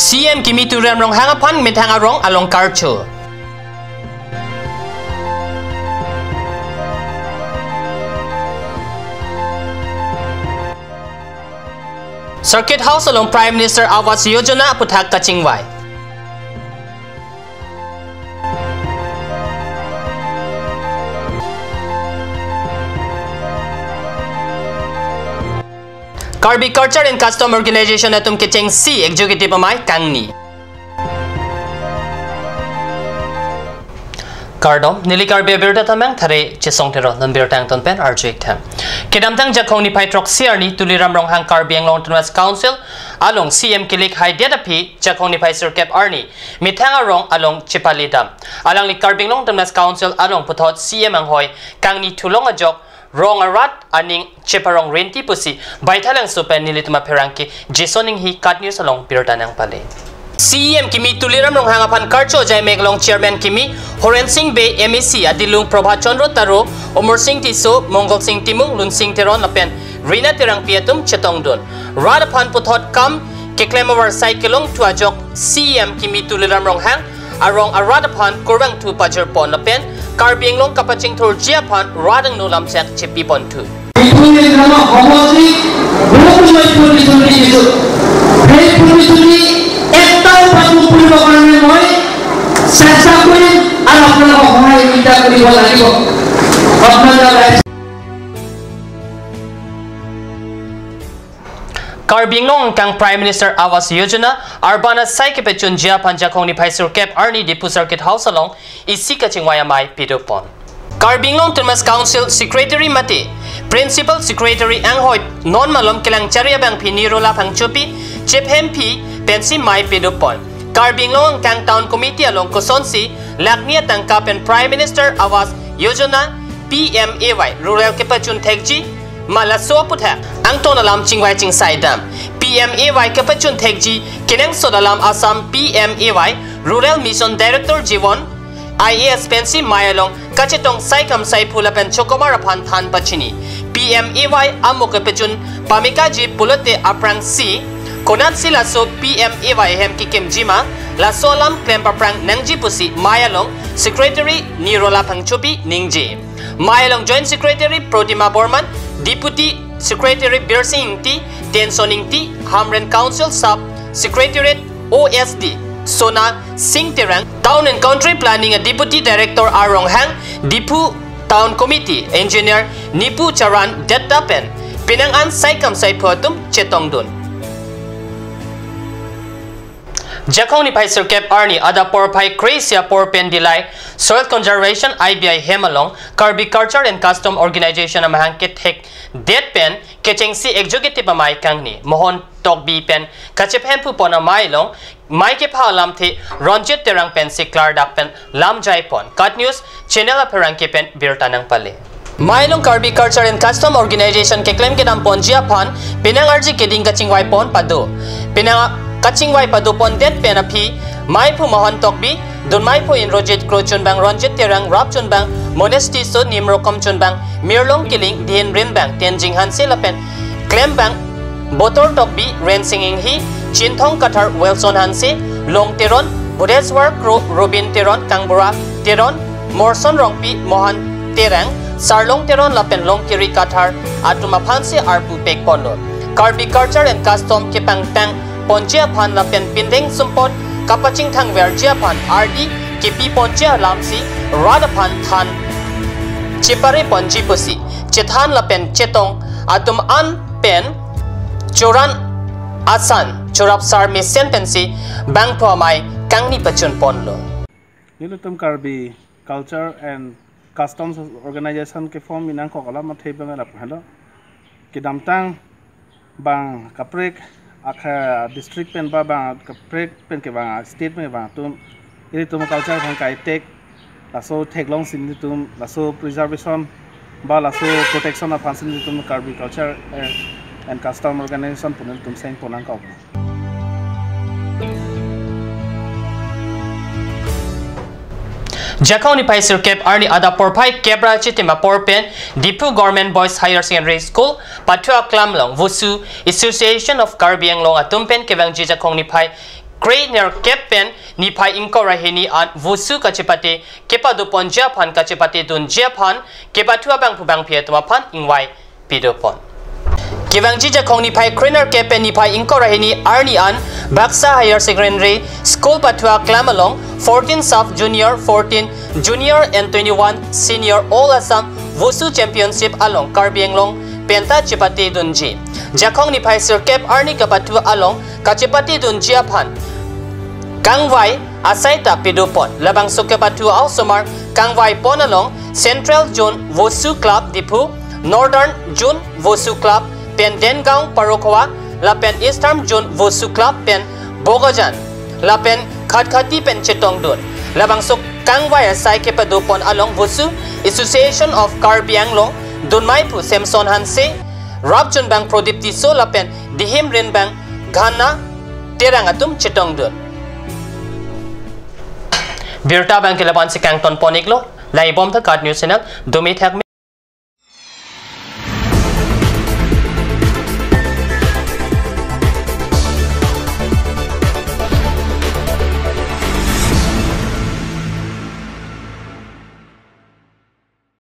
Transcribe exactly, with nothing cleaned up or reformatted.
C M Kimi Tuliram Ronghang aphan methang arong along karcho. Circuit House along Prime Minister Awas Yojana aphuthak kachingvai. Karbi Culture and Custom Organization atum kechengsi executive amei kangni. Kardom, neli Karbi Abirta Thamang thare Chesong Teron, non birta angton pen arju ik tha. Kedamtang Jakhong niphai throksi arni Tuliram Ronghang Karbi Anglong Autonomous Council along C M kelek haidet aphi Jakhong niphai sirkep arni methang arong along chepalidam. Alangli Karbi Anglong Autonomous Council along puthot C M anghoi kangni thulong ajok rong arat aning cheparong renti pusi Baithalangso pen nelitum apherangke Jason Inghi KAT News along birta nangpale. C M Kimi Tuliram Ronghang aphan karcho ajai mek along Chairman Kimi, Horen Sing Bey, M A C adilung Prabhat Chandra Taro, Omor Sing Tisso, Mongol Sing Timung, Lunsing Teron lapen Rina Terangpi atum chetongdun. Rat aphan puthot kam keklem avarsai kelongthu ajok C M Kimi Tuliram Ronghang arong arat aphan kurvangthu pajirpon lapen Karbi Anglong kapachingthurji aphan rat angno lamchak chepiponthu. Itu yang nama homosik, bukan cuma itu, itu, itu. Hei, itu, itu, ekta upatu puri bakaran yang moi, sasa kuin, anak pernah mau homai minta puri buat lagi kok. Apna jalan. Karbi Anglong angkang Prime Minister Awas Yojana arban asai kepachunji aphan Jakhong niphai sirkep arni Diphu Circuit House along isi kachingvai amei pedopon. Karbi Anglong Autonomous Council Secretary mate Principal Secretary anghoi non malom kelang chari abangpi Nirola Phangchopi chephemphi pensi mei pedopon. Karbi Anglong angkang Town Committee along kosonsi lakni atangka pen Prime Minister Awas Yojana P M A Y rural kepachun thekji ma laso aputhak angton alam chingvai chingsaidam. P M A Y kepachun thekji kenangsot alam Assam P M A Y Rural Mission Director Jiwon I A S pensi mei along kachetong saikam saiphu lapen chokomar aphan than pachini. P M A Y amo kepachun pamekaji pulote aphrangsi konatsi laso P M A Y hem kekimji ma laso alam klem paphrang nangji pusi mei along Secretary Nirola Phangchopi ningje. Mei along Joint Secretary Protima Borman, Deputy Secretary Birsing Ingti, Tenson Ingti, Hamren Council Sub Secretariat O S D Sona Sing Terang, Town and Country Planning a Deputy Director R Ronghang, Diphu Town Committee Engineer Nipu Charan Detta pen penang an saikam saiphu atum chetongdun. Jakhong niphai sirkep arni adap porphai kre-isi apor pen Dillai Soil Conservation I B I hem along Karbi Culture and Custom Organization amahang kethekdet pen kechengsi executive amei kangni Mohon Tokbi pen kachephemphu pon amei along mei kepha alamthe Ronjit Terang pensi klardak pen lam jaipon. KAT News channel apherangke pen birta nangpale. Mei along Karbi Culture and Custom Organization keklem kedam ponji aphan penang arje keding kachingvai pon pado. Penang kachingvai pado pondet pen aphi meiphu Mohon Tokbi, dunmeiphu Indrajit Kro chunbang Ronjit Terang, rap chunbang Mones Tisso, nimrokom chunbang Mirlong Killing, dihin rinbang Tenzing Hanse lapen klembang Botor Tokbi, Rensing Inghi, Chinthong Kathar, Wilson Hanse, Long Teron, Budeswar Kro, Robin Teron, Kangbura Teron, Morson Rongpi, Mohan Terang, Sarlong Teron lapen Longkiri Kathar atum aphansi arpu pekponlo. Karbi Culture and Custom kepangtang ponji aphan lapen pindeng sumpot kapachingthangverji aphan ardi kepi ponji alamsi rat aphan than chepare ponji pusi chethan lapen chetong atum an pen choran asan chorap sar mesen pensi bangphu amei kangni pachun ponlo. Nelitum Karbi Culture and Customs Organization keform inangkok alam athe bang lapu helo. Kedamtang bang kaprek akha district pen ba bang kaprek pen kevang state pen kevang atum ilitum culture aphan kaitek laso theklongsi nelitum laso preservation ba laso protection aphansi nelitum Karbi Culture and, and Custom Organization pu nelitum seng ponangkok. Jakhong niphai sirkep arni adap porphai kep ra chitim apor pen Diphu Government Boys Higher Secondary School pathu aklam along Wusu Association of Karbi Anglong atum pen kevangji Jakhong niphai krenerkep pen niphai ingkoi ra hini an Wushu kachepate kepadoponji aphan kachepatedunji aphan kepathu abangphu bangphi atum aphan ingvai padopon. Kevangji Jakhong niphai krenerkep pen niphai ingkoi ra hini arni an Baksa Higher Secondary School pathu aklam along fourteen Sub Junior, fourteen Junior and twenty-one Senior All Assam Wushu Championship along Karbi Anglong penta chepatedunji Jakhong niphai sirkep arni kepathu along kachepatedunji aphan kangvai asai ta padopon. Labangso kepathu a-osomar kangvaipon along Central Zone Wushu Club Diphu, Northern Zone Wushu Club pen Dengaon Parokhowa lapen Eastern Zone Wushu Club pen Bokajan lapen Khatkhati pen chetongdun. Labangso kangvai asai kepadopon along Wushu Association of Karbi Anglong dunmeiphu Samson Hanse, rapjun bang Prodip Tisso lapen dihim rin bang Ghana Terang atum chetongdun. Birta bang ke lapu-ansi kangtonpon-iklo. Laibom tha KAT News channel, dumi thak